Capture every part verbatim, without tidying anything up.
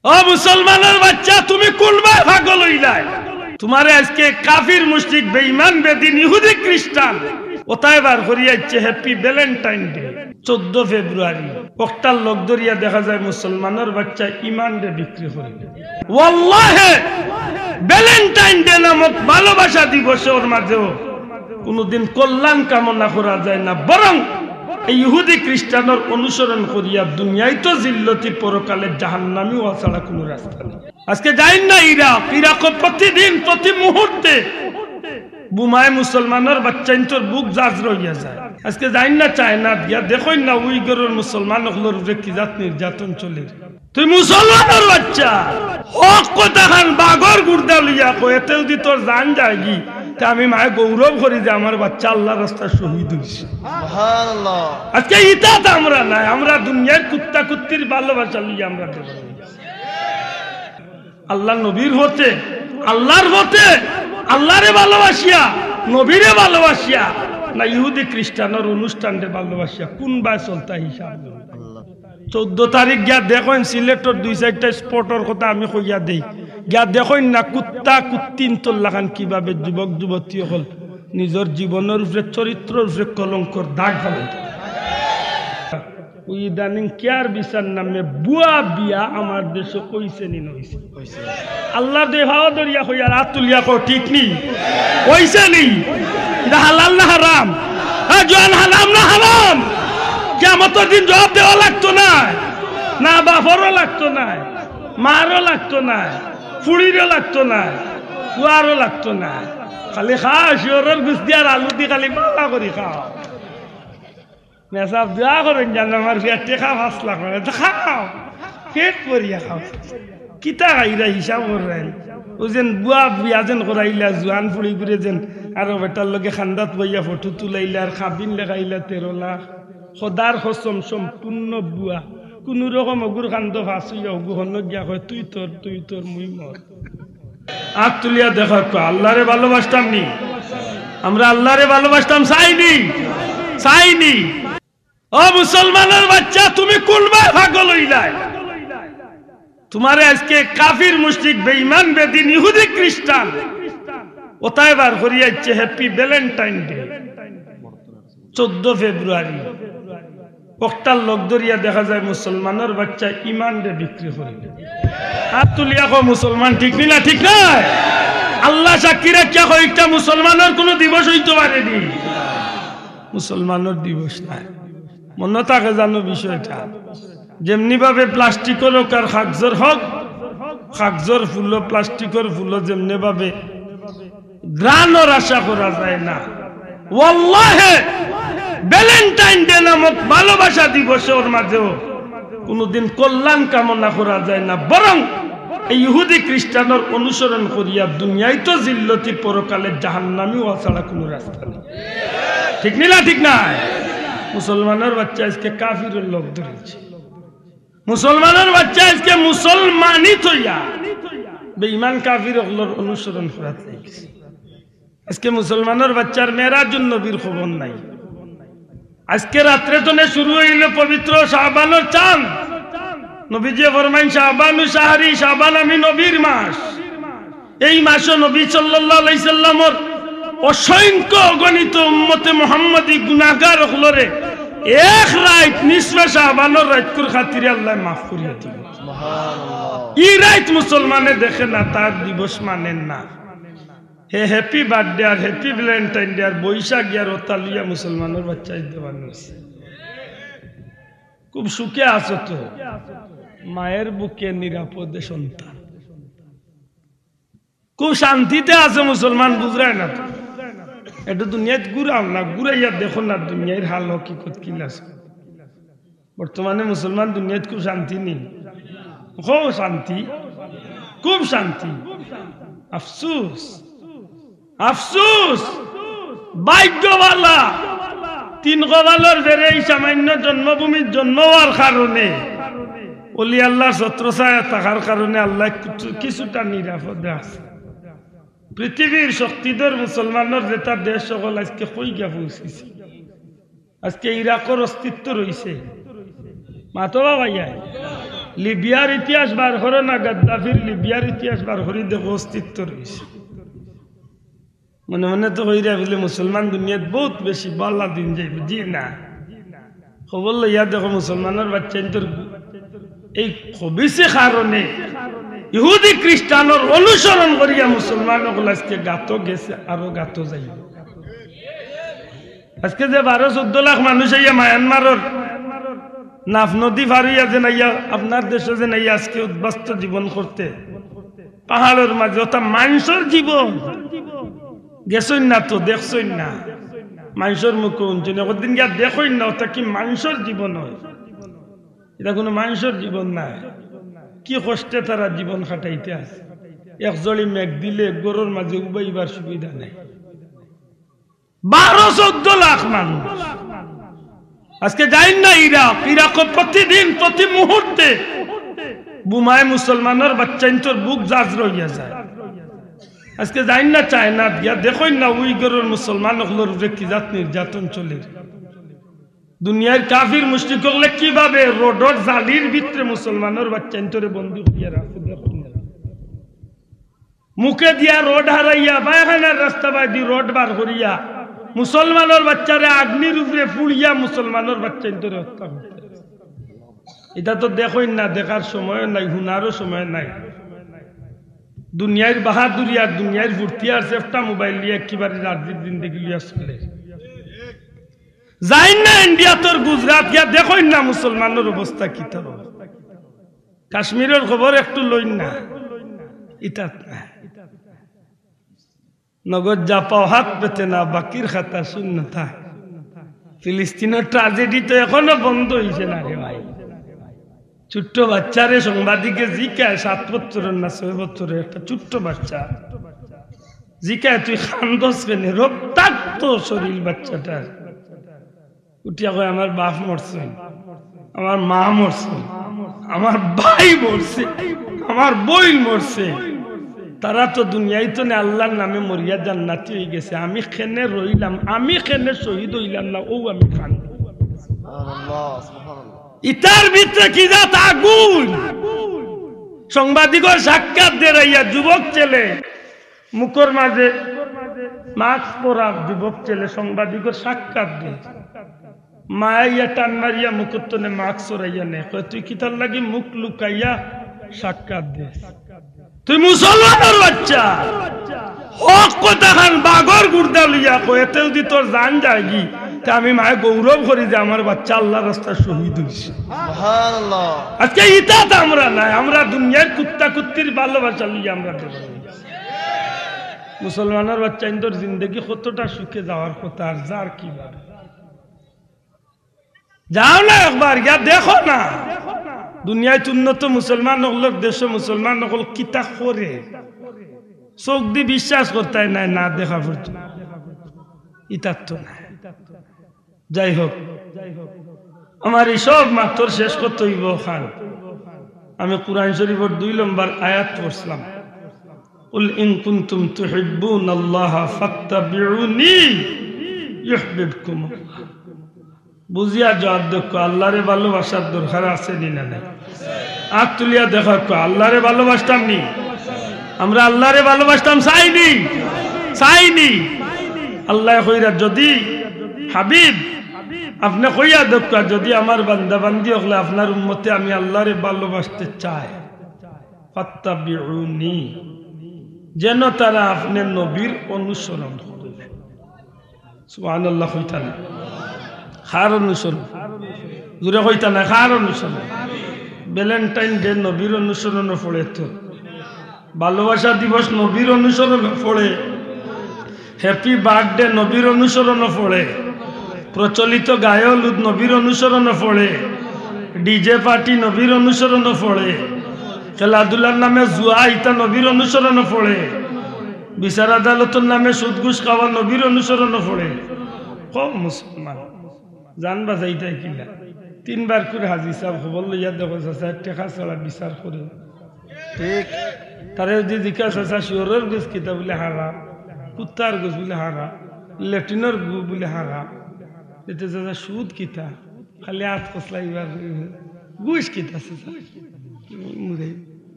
ও মুসলমানর বাচ্চা, তুমি কুনবায় পাগল অইলায়? তুমারে আইজকে কাফির, মুশরিক, বেঈমান, বেদিন, ইহুদি, খ্রিস্টান অতায় বার করি আইছে হ্যাপি ভ্যালেন্টাইন ডে। চৌদ্দ ফেব্রুয়ারি অকটার লগ ধরিয়া দেখা যায় মুসলমানর বাচ্চায় ইমানরে বিক্রি করি। ওয়াল্লাহে, ভ্যালেন্টাইন ডে নামক ভালোবাসা দিবসর মাজেও কুনুদিন কল্যাণ কামনা করা যায় না, বরং এই ইহুদি খ্রিস্টানর অনুসরণ করিয়া দুনিয়াইত জিল্লতি, পরকালে জাহান্নামি অওয়া ছাড়া কুনু রাস্তা নাই। আইজকে যাইন না ইরাক, ইরাকো প্রতিদিন, প্রতি মুহূর্তে বোমায় মুসলমানর বাচ্চাইন্তর বুক জাজরা অইয়া যায়। আইজকে যাইন না চায়নাত গিয়া, দেখইন না উইগরর মুসলমান অকলর উপরে কি জাত নির্যাতন চলের। তুই মুসলমানর বাচ্চা, হক কথাখান বাঘর গুর্দা লইয়া কয়, এতে যুদি তোর জান যায়গি, তে আমি মায়ে গৌরব করি যে আমার বাচ্চা আল্লার রাস্তায় শহীদ অইছে। সুবহানাল্লাহ। আইজকে ইতাত আমরা নাই, আমরা দুনিয়ার কুত্তা কুত্তির ভালোবাসা লইয়া আমরা বেড়াই। আল্লার নবীর পথে, আল্লার পথে, আল্লারে ভালোবাসিয়া, নবীরে ভালোবাসিয়া, না ইহুদি খ্রিস্টানর অনুষ্ঠানরে ভালোবাসিয়া, কুনবায় চলতা হিসাব নাই। চৌদ্দ তারিখ গিয়া দেখইন সিলেটর দুই চাইরটা স্পটর কথা আমি কইয়া দেই, গিয়া দেখইন না কুত্তা কুত্তিন্তর লাখান কিভাবে যুবক যুবতী অকল নিজর জীবনর উপরে, চরিত্রর উপরে কলঙ্কর দাগ ফালাইতা। ওই ইদানিং কেয়ার ভিসার নামে ভুয়া বিয়া আমার দেশো অইছে নি না অইছে? অইছে। আল্লার দুই পাও ধরিয়া কইয়ার, আত তুলিয়া কও, ঠিক নি? অইছে নি? ইটা হালাল না হারাম? হ্যাঁ, জোয়ান, হালাল না হারাম? কিয়ামতর দিন জবাব দেওয়া লাগতো নায়? না, বাপরও লাগতো নায়, মারও লাগতো নায়, ফুড়িরও লাগতো নায়, পুয়ারও লাগতো নায়। খালি খাও, শিওরর গুস্তি আর আলু দি খালি বালা করি খাও। মেসাব দোয়া করইন যেন আমার বিয়ার টেকা পাঁচ লাখ অয়। তো খাও, পেট ভরিয়া খাও। কিতা খাইরা হিসাব করইন। অউ যেন ভুয়া বিয়া যেন করাইলা, জোয়ান ফুড়িগুরে যেন আরো বেটার লগে খান্দাত বইয়া ফটো তুলাইলা আর কাবিন লেখাইলা তেরো লাখ। খোদার কসম, সম্পূর্ণ ভুয়া। কুনু রকম অগুর কান্দো ফাঁস অইয়া অগু হনো গিয়া কয়, "তুই তোর, তুই তোর, মুই মোর।" আত তুলিয়া দেখা, কয়, "আল্লারে ভালোবাসতাম নি? আমরা আল্লারে ভালোবাসতাম চাই নি? চাই নি?" ও মুসলমানর বাচ্চা, তুমি কুনবায় পাগল অইলায়? তুমারে আইজকে কাফির, মুশরিক, বেঈমান, বেদিন, ইহুদি, খ্রিস্টান অতায় বার করি আইছে হ্যাপি ভ্যালেন্টাইন ডে। চৌদ্দ ফেব্রুয়ারি অকটার লগ ধরিয়া দেখা যায় মুসলমানর বাচ্চায় ইমানরে বিক্রি করি। আত তুলিয়া কও মুসলমান, ঠিক নি না? ঠিক নায়? আল্লা সাক্ষী রাখিয়া কও, ইটা মুসলমানর কুনু দিবস অইতো পারে নি? মুসলমানর দিবস নায়। মনো থাকে জানো বিষয়টা? যেমনি ভাবে প্লাস্টিকর হক আর কাগজর হক, কাগজর ফুলো, প্লাস্টিকর ফুলো যেমনি ভাবে ঘ্রাণর আশা করা যায় না। ওয়াল্লাহে, ভ্যালেন্টাইন ডে নামক ভালোবাসা দিবসর মাজেও কুনুদিন কল্যাণ কামনা করা যায় না, বরং এই ইহুদি খ্রিস্টানর অনুসরণ করিয়া দুনিয়াইত জিল্লতি, পরকালে জাহান্নামি অওয়া ছাড়া কুনু রাস্তা নাই। ঠিক নি না? ঠিক নায়? মুসলমানর বাচ্চা আইজকে কাফিরর লগ ধরিছে। মুসলমানর বাচ্চা আইজকে মুসলমানি থইয়া বেঈমান কাফির অকলর অনুসরণ করাত লাগি গেছে। আইজকে মুসলমানর বাচ্চার মেরাজুন নবীর খবর নাই। আইজকে রাত্রে তনে শুরু অইলো পবিত্র শাবানর চান। নবীজিয়ে ফরমাইন, "শাবানু শাহরি, শাবান আমি নবীর মাস।" এই মাসো নবী সাল্লাল্লাহু আলাইহি সাল্লামর অসংখ্য অগণিত উম্মতে মুহাম্মদী গুনাহগার অকলরে এক রাইত, নিসফে শাবানর রাইতকুর খাতিরে আল্লায় মাফ করিয়া দিবা। ই রাইত মুসলমানে দেখে না, তার দিবস মানের না। হে হ্যাপি বার্থডে আর হ্যাপি ভ্যালেন্টাইন ডে আর বৈশাখ ইয়ার অতা লইয়া মুসলমানর বাচ্চায় দেওয়ান অইছে। খুব সুখে আছো তো, মায়ের বুকে নিরাপদে সন্তান। খুব শান্তিতে আছে মুসলমান, বুঝরায় না তো। একটু দুনিয়াত ঘুরাও না, ঘুরাইয়া দেখো না দুনিয়ার হাল হকিকত কিলা আছে। বর্তমানে মুসলমান দুনিয়াত খুব শান্তি নি? খুব শান্তি, খুব শান্তি। আফসুস, আফসুস, ভাগ্য ভালা। তিন কপালর ফেরে এই সামান্য জন্মভূমিত জন্ম অওয়ার কারণে, অলি আল্লার ছত্রছায়া থাকার কারণে আল্লায় কিছু, কিছুটা নিরাপদে আছে। পৃথিবীর শক্তিধর মুসলমানর যেটা দেশ অকল আইজকে কই গিয়া পৌঁছিছে। আইজকে ইরাকর অস্তিত্ব রইছে। মাতো বা ভাইয়া, লিবিয়ার ইতিহাস বার করো না, গাদ্দাফির লিবিয়ার ইতিহাস বার করি দেখো, অস্তিত্ব রইছে। মনে মনে তো কইরা বুলে মুসলমান দুনিয়াত বউত বেশি বালা দিন যাইব, জি না। খবর লইয়া দেখো মুসলমানর বাচ্চাইন্তর এই খবিসি কারণে ইহুদি খ্রিস্টানর অনুসরণ করিয়া মুসলমান অকল আজকে গাতো গেছে, আরো গাতো যাইব। আজকে যে বারো চৌদ্দ লাখ মানুষ আইয়া মায়ানমারর নাফ নদী পার অইয়া যেন আইয়া আপনার দেশো যেন আইয়া আজকে উদ্বাস্তু জীবন করতে, পাহাড়র মাঝে, ওটা মানষর জীবন। গেছইন না তো, দেখছইন না। মানষর মুখো হুনছইন, একদিন গিয়া দেখইন না, ওটা কি মানষর জীবন অয়? ইটা কুনু মানষর জীবন নায়। কি কষ্টে তারা জীবন কাটাইতা আছে। এক জড়ি মেঘ দিলে ঘরর মাঝে উবাইবার সুবিধা নাই। বারো চৌদ্দ লাখ মানুষ। আজকে যাইন না ইরাক, ইরাকো প্রতিদিন, প্রতি মুহূর্তে বোমায় মুসলমানর বাচ্চাইন্তর বুক জাজরা অইয়া যায়। আজকে যাইন না চায়নাত গিয়া, দেখইন না উইগরর মুসলমান অকলর উপরে কি জাত নির্যাতন চলের। দুনিয়ার কাফির মুশরিক অকলে কিভাবে রোডর জালির ভিতরে মুসলমানর বাচ্চাইন্তরে বন্দী করিয়া রাখছে, দেখইন না। মুখে দিয়া রড হারাইয়া, পায়খানার রাস্তা বায়দি রড বার করিয়া, মুসলমানর বাচ্চারে আগ্নির উপরে পুড়িয়া মুসলমানর বাচ্চাইন্তরে হত্যা করতে। ইটা তো দেখইন না, দেখার সময় নাই, হুনারও সময় নাই। দুনিয়ার বাহাদুরি আর দুনিয়ার ফুর্তি আর সেফটা মোবাইল লইয়া একেবারে রাজনীতির জিন্দেগি লইয়া চলে। যাইন না ইন্ডিয়াত, গুজরাত গিয়া দেখইন না মুসলমানর অবস্থা কিতা। কাশ্মীরর খবর একটু লইন না, ইতাত না। নগদ যা পাও হাত পেতে না, বাকির খাতা শূন্য থাক। ফিলিস্তিনর ট্রাজেডি তো এখনো বন্ধ অইছে না রে ভাই। ছোট্ট বাচ্চারে সাংবাদিকে জিকায়, সাত বছরর না ছয় বছরর একটা ছোট্ট বাচ্চা, জিকায়, "তুই কান্দস কেনে?" রক্তাক্ত শরীর বাচ্চাটার। উঠিয়া কয়, "আমার বাপ মরছে, আমার মা মরছে, আমার ভাই মরছে, আমার বইন মরছে। তারা তো দুনিয়াইত নে আল্লার নামে মরিয়া জান্নাতি অইগেছে। আমি কেনে রইলাম, আমি কেনে শহীদ অইলাম না, অউ আমি কান্দি।" সুবহানাল্লাহ, সুবহানাল্লাহ। ইতার ভিতরে কি জাত আগুন। সাংবাদিকর সাক্ষাৎ দের আইয়া যুবক ছেলে, মুখর মাঝে মাস্ক পরা যুবক ছেলে সাংবাদিকর সাক্ষাৎ দের। মায়া ইয়া টান মারিয়া মুখর তনে মাস্ক সরাইয়া নেয়, কয়, "তুই কিতার লাগি মুখ লুকাইয়া সাক্ষাৎ দেস? তুই মুসলমানর বাচ্চা, হক কথাখান বাঘর গুর্দা লইয়া কয়, এতে যদি তোর জান যায়গি, তে আমি মায়ে গৌরব করি যে আমার বাচ্চা আল্লার রাস্তায় শহীদ অইছে।" সুবহানাল্লাহ। আজকে ইতাত আমরা নাই, আমরা দুনিয়ার কুত্তা কুত্তির ভালোবাসা লইয়া আমরা দেব। মুসলমানর বাচ্চাইন্তর জিন্দেগি কতটা সুখে যাওয়ার কথা, আর যার কিভাবে। যাও না একবার গিয়া দেখো না, দুনিয়াত উন্নত মুসলমান অকলর দেশো মুসলমান অকল কিতা করে। চোখ দি বিশ্বাস করতায় নায়, না দেখা পর্যন্ত। ইতার তো না। যাই হোক, আমার ই সব মাতর শেষ করতে অইবো অখান। আমি কুরআন শরীফর দুই নম্বর আয়াত পড়ছিলাম, "কুল ইন কুনতুম তুহিব্বুনাল্লাহা ফাত্তাবিউনি ইউহবিবকুমুল্লাহ।" বুঝিয়া জবাব দেউক্কা, আল্লারে ভালোবাসার দরকার আছে নি না নাই? আত তুলিয়া দেখাউক্কা, আল্লারে ভালোবাসতাম নি? আমরা আল্লারে ভালোবাসতাম চাই নি? চাই নি? আল্লায় কইরা, যদি হাবিব, আপনে কইয়া দেউক্কা, যদি আমার বান্দা বান্দি অকলে, আপনার উম্মতে আমি আল্লারে ভালোবাসতে চায়, ফাত্তাবিউনি, যেন তারা আপনে নবীর অনুসরণ করে। সুবহানাল্লাহ কইতা না? কার অনুসরণ? জোরে কইতা না, কার অনুসরণ? ভ্যালেন্টাইন ডে নবীর অনুসরণও পড়ে তো। ভালোবাসা দিবস নবীর অনুসরণও পড়ে। হ্যাপি বার্থডে নবীর অনুসরণও পড়ে। প্রচলিত গায়ে হলুদ নবীর অনুসরণও পড়ে। ডিজে পার্টি নবীর অনুসরণও পড়ে। খেলাধুলার নামে জুয়া, ইতা নবীর অনুসরণও পড়ে। বিচার আদালতর নামে সুদ ঘুষ খাওয়া নবীর অনুসরণও পড়ে। কও মুসলমান, জান বাঁচাইতায় কিলা? তিনবার করে হাজি সাব খবর লইয়া দেখো, চাচা, টেকা ছাড়া বিচার করে। ঠিক। তারে যদি জিজ্ঞাসা, "চাচা, শুয়োরর গোস কিতা?" বুলে, "হারাম।" "কুত্তার গোস?" বুলে, "হারাম।" "লেট্রিনর গু?" বুলে, "হারাম।" "এতে চাচা সুদ কিতা?" খালি আত কসলাইবার, "ঘুষ কিতা চাচা?" বুঝাই,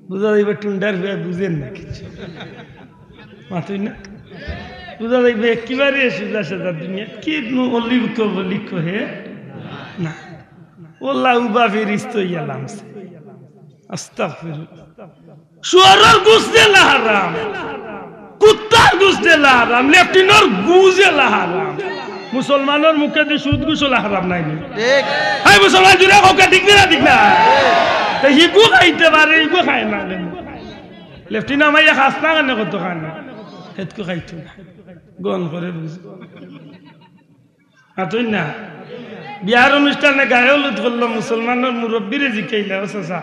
বুঝা যাইব টুন্ডার ভাই বুঝেন না কিছু। মাতই না? বুঝা যাইব একেবারে সুজা সাজা দুনিয়া। কি নু-, অলি বুকে বলি কহে? না। ওলা উবা ফিরিস্ত ইয়া লামছে। আস্তাগফিরুল্লাহ। শুয়ারর গুস যেলা হারাম, কুত্তার গুস যেলা হারাম, লেট্রিনর গু যেলা হারাম। মুসলমানর মুখে দি সুদ গুস ওলা হারাম নায় নি? ঠিক। হাই মুসলমান জুড়ে কউক্কা ঠিক না, ঠিক না? তো হিগু খাইতে পারে, হিগু খায় না। লেট্রিন আমায় খাস না কেনে কত খান? হেতকু খাইতো না। গন করে বুঝ। মাতইন না। বিয়ার অনুষ্ঠানে গায়ে হলুদ করলো, মুসলমানর মুরব্বিরে জিকাইলা, "ও চাচা,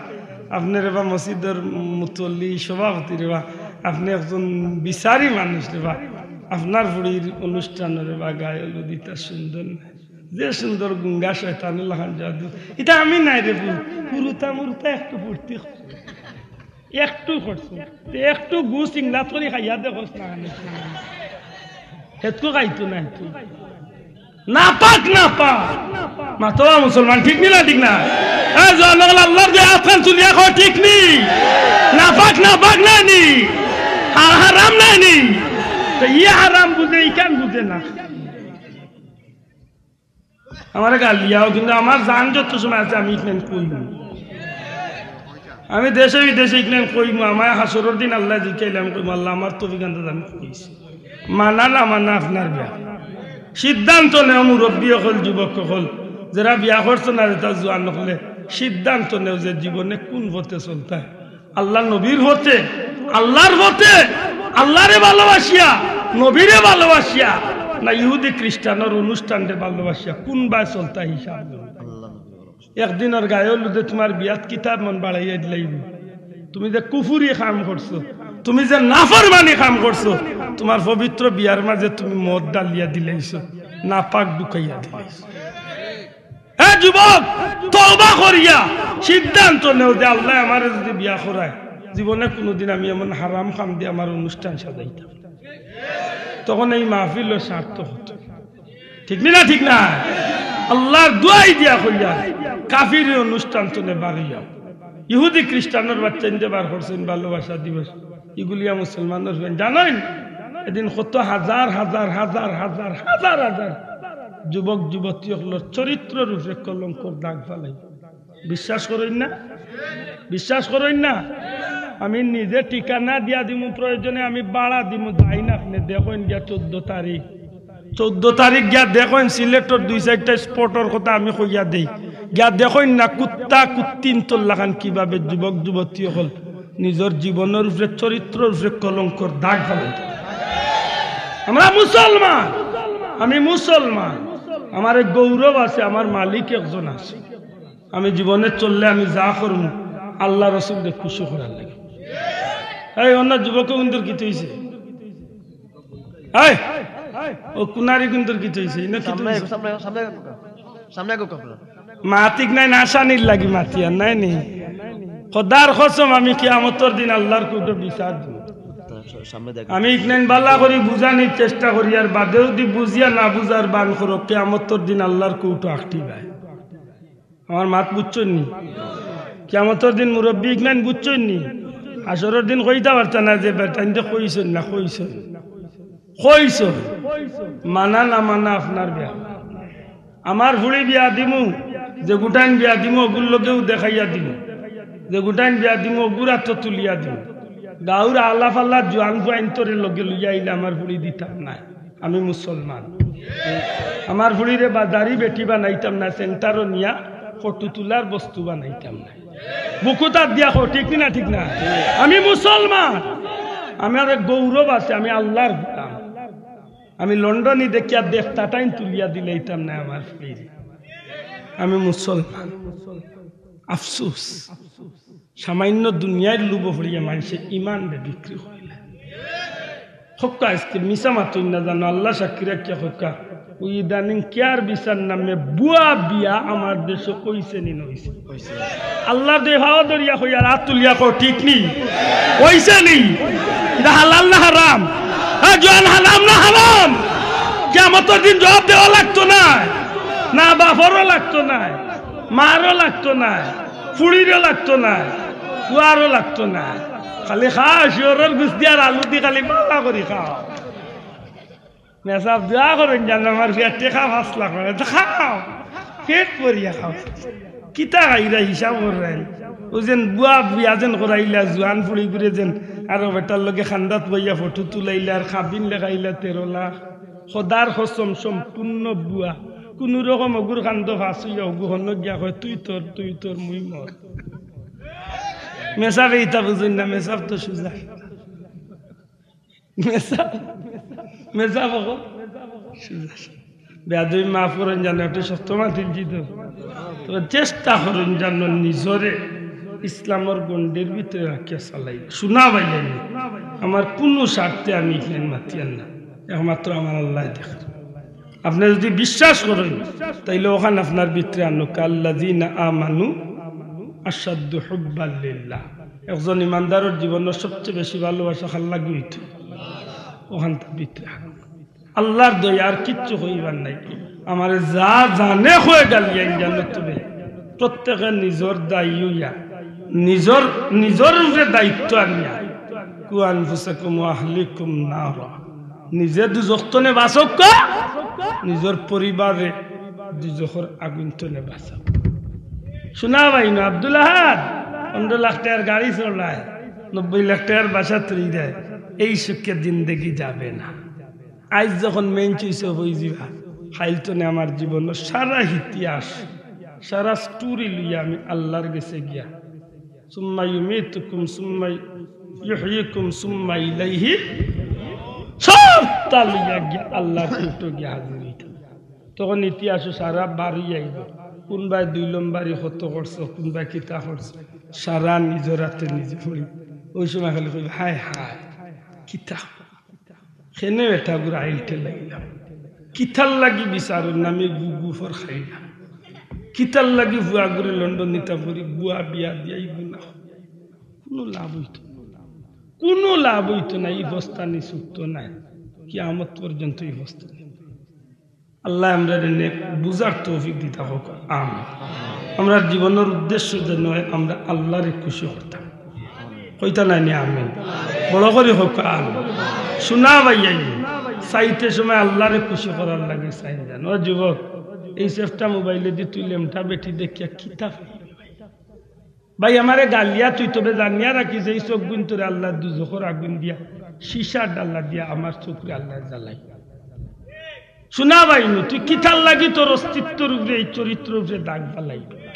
আপনে রে বা মসজিদর মুতল্লি, সভাপতি রে বা, আপনে একজন বিচারি মানুষ রে বা, আপনার ফুড়ির অনুষ্ঠান রে বা গায়ে হলুদ ইতা সুন্দর না। যে সুন্দর গুঙ্গা শয়তানের লাখান জাদু, ইতা আমি নায় রে বু, হুরুতা মুরুতা একটু ফুর্তি কর।" একটু করছে। তে একটু গুস ইংলাত করি খাইয়া দেখোস না, আনিস না। হেতকু খাইতো না, হেতকু। নাপাক, নাপাক। মাতবা মুসলমান, ঠিক নি না, ঠিক না? এ জনগণ, আল্লাহর যে আতখান তুলিয়া কও, ঠিক নি? নাপাক, নাপাক নায় নি? হা-, হারাম নায় নি? তো ইয়ে হারাম বুঝে, ইখান বুঝে না। আমারে গালিয়াও, কিন্তু আমার জান যত সময় আছে আমি ইখান কইমু। আমি দেশে বিদেশে ইখান কইমু। আমায় হাশরর দিন আল্লায় জিকাইলে আমি কইমু, "আল্লাহ, আমার তৌফিক আন্দাজ আমি কইছি।" মানা না মানা আপনার ব্যাপার। সিদ্ধান্ত নেও মুরব্বি অকল, যুবক অকল, যেরা বিয়া করছো না, যেতা জোয়ান অকলে, সিদ্ধান্ত নেও যে জীবনে কুন পথে চলতায়। আল্লাহর নবীর পথে, আল্লাহর পথে, আল্লাহরে ভালোবাসিয়া, নবীরে ভালোবাসিয়া, না ইহুদি খ্রিস্টানর অনুষ্ঠানরে ভালোবাসিয়া, কুনবায় চলতা হিসাব? একদিনর গায়ে হলুদে তুমার বিয়াত কিতা মন বাড়াইয়া দিলাইবো? তুমি যে কুফুরি কাম করছো, তুমি যে নাফরমানি কাম করছো, তুমার পবিত্র বিয়ার মাঝে তুমি মদ ঢালিয়া দিলাইছো, নাপাক ঢুকাইয়া দিলাইছো। হে যুবক, তওবা করিয়া সিদ্ধান্ত নেও যে আল্লায় আমারে যদি বিয়া করায়, জীবনে কুনুদিন আমি এমন হারাম কাম দিয়া আমার অনুষ্ঠান সাজাইতাম না। তখন এই মাহফিলর সার্থক অইতো। ঠিক নি না? ঠিক না? আল্লাহর দুয়াই দিয়া কইয়া, কাফির অনুষ্ঠান তনে বারইয়া। ইহুদি খ্রিস্টানর বাচ্চাইনরে বার করছইন ভালোবাসা দিবস। ইগুলিয়া মুসলমানর হইন। জানইন? এদিন কত হাজার হাজার, হাজার হাজার, হাজার হাজার যুবক যুবতী অকলর চরিত্রর উপরে কলঙ্কর দাগ ফালাই। বিশ্বাস করইন না? বিশ্বাস করইন না? আমি নিজে ঠিকানা দিয়া দিমু, প্রয়োজনে আমি ভাড়া দিমু, যাইন আপনে দেখইন গিয়া চৌদ্দ তারিখ। চৌদ্দ তারিখ গিয়া দেখইন, সিলেটর দুই চাইরটা স্পটর কথা আমি কইয়া দেই। গিয়া দেখইন না, কুত্তা কুত্তিন্তর লাখান কিভাবে যুবক যুবতী অকল নিজর জীবনর উপরে, চরিত্রর উপরে কলঙ্কর দাগ ফালাইন। আমরা মুসলমান, আমি মুসলমান, আমার এক গৌরব আছে, আমার মালিক একজন আছে। আমি জীবনে চললে আমি যা করমু, আল্লাহ রসুলরে খুশি করার লাগি। এই অন্য যুবক ইন্দুর কিতা অইছে? এই, ও কুনারি ইন্দুর কিতা অইছে? ইনো কিতা সামনে, অইছে? সামনে, সামনে আগুক, সামনে আগুক আপনারা। মাতিক নাই না, আসানির লাগি মাতিয়ার নায় নি। খোদার কসম, আমি কিয়ামতর দিন আল্লাহর কোর্টো বিচার দিমু। সামনে দেখ। আমি ইখান বালা করি বুঝানির চেষ্টা করি, আর বাদে যদি বুঝিয়া না বুঝার বান করো, কিয়ামতর দিন আল্লাহর কোর্টো আটকিবায়। আমার মাত বুঝছইন নি? কিয়ামতর দিন মুরব্বি ইখান বুঝছইন নি? হাশরর দিন কইতা পারতা না যে বেটাইন্তে কইছইন না, কইছইন। কইছইন। মানা না মানা আপনার ব্যাপার। আমার ফুড়ি বিয়া দিমু, যেগুটাইন বিয়া দিমু, অগুর লগেউ দেখাইয়া দিমু। যেগুটাইন বিয়া দিমু, অগুর আতো তুলিয়া দিমু। গাউর আলা ফালা জোয়ান ফুয়াইন্তরে লগে লইয়া আইলে আমার ফুড়ি দিতাম নায়। আমি মুসলমান। আমার ফুড়িরে বাজারি বেটি বানাইতাম না, সেন্টারো নিয়া ফটো তুলার বস্তু বানাইতাম না। বুকুত আত দিয়া কও, ঠিক নি না, ঠিক না? আমি মুসলমান। আমার এক গৌরব আছে, আমি আল্লাহর গোলাম। আমি লন্ডনি দেখিয়া দেখতাটাইন তুলিয়া দিলাইতাম না আমার ফুড়িরে। আমি মুসলমান। আফসোস। সামান্য দুনিয়ার লোভো পড়িয়া মানষে ইমানরে বিক্রি করিলে। কউক্কা আইজকে মিছা মাতইন না জানো, আল্লাহ সাক্ষী রাখিয়া কউক্কা। ওই ইদানিং কেয়ার ভিসার নামে ভুয়া বিয়া আমার দেশো অইছে নি না অইছে? অইছে। আল্লাহর দুই পাও ধরিয়া কইয়ার, আত তুলিয়া কও, ঠিক নি? অইছে নি? ইটা হালাল না হারাম? হ্যাঁ, জোয়ান, হালাল না হারাম? কিয়ামতর দিন জবাব দেওয়া লাগতো নায়? না, বাপরও লাগতো নায়, মারও লাগতো নায়, ফুড়িরও লাগতো নায়। কুয়ারও লাগতো না। খালি খাও, শিওরর গুস্তি আর আলু দি খালি বালা করি খাও। মেসাব দোয়া করইন যেন আমার বিয়ার টেকা পাঁচ লাখ মানে তো খাও, পেট ভরিয়া খাও। কিতা খাইরা হিসাব করইন। অউ যেন বুয়া বিয়া যেন করাইলা, জুয়ান ফুড়ি করে যেন, আরো বেটার লগে খান্দাত বইয়া ফটো তুলাইলা, আর খাবিন লেখাইলা তেরো লাখ। খোদার কসম, সম্পূর্ণ বুয়া। কুনু রকম অগুর খান্দো ফাঁস অইয়া অগু হনো গিয়া কয়, "তুই তোর, তুই তোর, মুই মোর।" মেসাবে ইতা বুঝইন না, মেসাব তো সুজা। মেসাব, মেসাব অকল সুজা। বেয়াদবি মাফ করইন জানো, একটু শক্ত মাতিলছি তো। তবে চেষ্টা করইন জানো নিজরে ইসলামর গণ্ডির ভিতরে রাখিয়া চালাই। শুনা ভাই, আমি আমার কুনু স্বার্থে আমি এখানে মাতিয়ার না, একমাত্র আমার আল্লাহ দেখেন। আপনে যুদি বিশ্বাস করইন, তাইলে অখান আপনার ভিতরে আনো, "কাল্লাযীনা আমানু আশাদ্দু হুব্বাল লিল্লাহ।" একজন ইমানদারর জীবনর সবচেয়ে বেশি ভালোবাসা কার লাগি অইতো? অখান তার ভিতরে আনো। আল্লাহর দয়া, আর কিচ্ছু কইবার নাই। আমারে যা জানে কয় গালি আইন জানো তুমি। প্রত্যেকে নিজর দায়ী অইয়া, নিজর, নিজর উপরে দায়িত্ব আনিয়া, "কু আনফুসাকুম ওয়া আহলিকুম নারা।" নিজে দুজখ তনে বাঁচউক্কা, নিজর পরিবারে দুজখর আগুন তনে বাঁচাও। শুনা ভাই না, আব্দুল আহাদ পনেরো লাখ টেকার গাড়ি চলায়, নব্বই লাখ টেকার বাসা তুলি দেয়, এই সুখে জিন্দেগি যাবে না। আইজ যখন মেইন চুইসে অই যিবা, কাইল তনে আমার জীবনর সারা ইতিহাস, সারা স্টোরি লইয়া আমি আল্লাহর গেছে গিয়া, সুম্মা ইউমীতুকুম সুম্মা ইউহয়ীকুম সুম্মা ইলাইহি, সবটা লইয়া গিয়া আল্লাহর কুঠো গিয়া হাজির অইতাম। তখন ইতিহাসও সারা বারই আইবো, কুনবায় দুই নম্বরি কত করছো, কুনবায় কিতা করছো, সারা নিজর আতে নিজে পড়ি। অউ সময় খালি কইবা, "হায় হায়, কিতা?" কেনে বেটাগুর আইল ঠেলাইলাম? কিতার লাগি বিচারর নামে গু-, গুফর খাইলাম? কিতার লাগি ফুয়াগুরে লন্ডন নিতাম করি, গুয়া বিয়া দিয়া ই গুনা? কুনু লাভ অইতো না। কুনু লাভ অইতো না। ই বস্তানি ছুটতো নায়। কিয়ামত পর্যন্ত ই বস্তানি। আল্লায় আমরারে নেক বুঝার তৌফিক দিতা হউক। আমিন। আমরার জীবনর উদ্দেশ্য যেন অয় আমরা আল্লাহরে খুশি করতাম। কইতা নায় নি আমিন? বড় করি কউক্কা আমিন। শুনা ভাই, চাইতে সময় আল্লাহরে খুশি করার লাগি চাইন জানো। ও যুবক, এই সেফটা মোবাইলেদি তুই লেমটা বেটি দেখিয়া কিতা পাইবে ভাই? ভাই, আমারে গালিয়া তুই, তবে জানিয়া রাখিস, এই চউখগুইন তোরে আল্লায় দুজখর আগুন দিয়া, সীসার ডালা দিয়া আমার চউখরে আল্লায় জ্বালাই। শুনা ভাই নু, তুই কিতার লাগি তোর অস্তিত্বর উপরে, এই চরিত্রর উপরে দাগ ফালাইবে?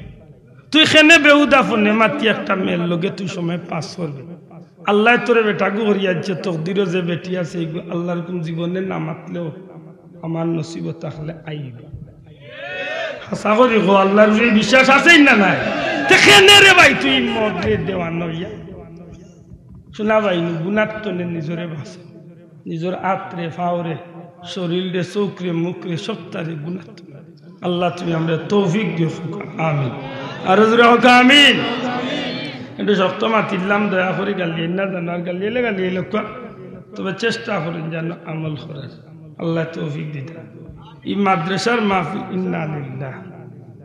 তুই কেনে বেহুদা ফোনে মাতি একটা মেয়ের লগে তুই সময় পাস করবে? আল্লায় তোরে বেটাগু করিয়া দিছে, তকদিরো যে বেটি আছে, এইগু আল্লাহর হুকুম জীবনে না মাতলেও আমার নসিবো থাকলে আইবো। হাছা করি কও, আল্লাহর উপরে বিশ্বাস আছে না নাই? তে কেনে রে ভাই তুই মদরে দেওয়ান অইয়া? শুনা ভাই নু, গুনার তনে নিজরে বাঁচাও। নিজর আতরে, ফাওরে, শরীলরে, চউখরে, মুখরে, সবতারে গুনার তনে। আল্লাহ তুমি আমরারে তৌফিক দিও, কউক্কা আমিন। আরো জোরে কউক্কা আমিন। একটু শক্ত মাতিলাম, দয়া করি গালি আইন না জানো, আর গালি আইলে গালি আইলাউক্কা। তবে চেষ্টা করইন যেন আমল করার। আল্লায় তৌফিক দিতা। ই মাদ্রাসার মাহফিল, ইন্না লিল্লাহ,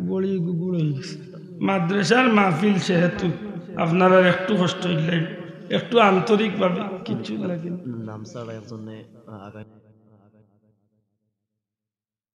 বড়ি গুগুড় অই গেছে। মাদ্রাসার মাহফিল সেহেতু আপনারার একটু কষ্ট অইলে, একটু আন্তরিকভাবে কিছু লাগে না। নাম ছাড়া একজনে, আহ, আগায়।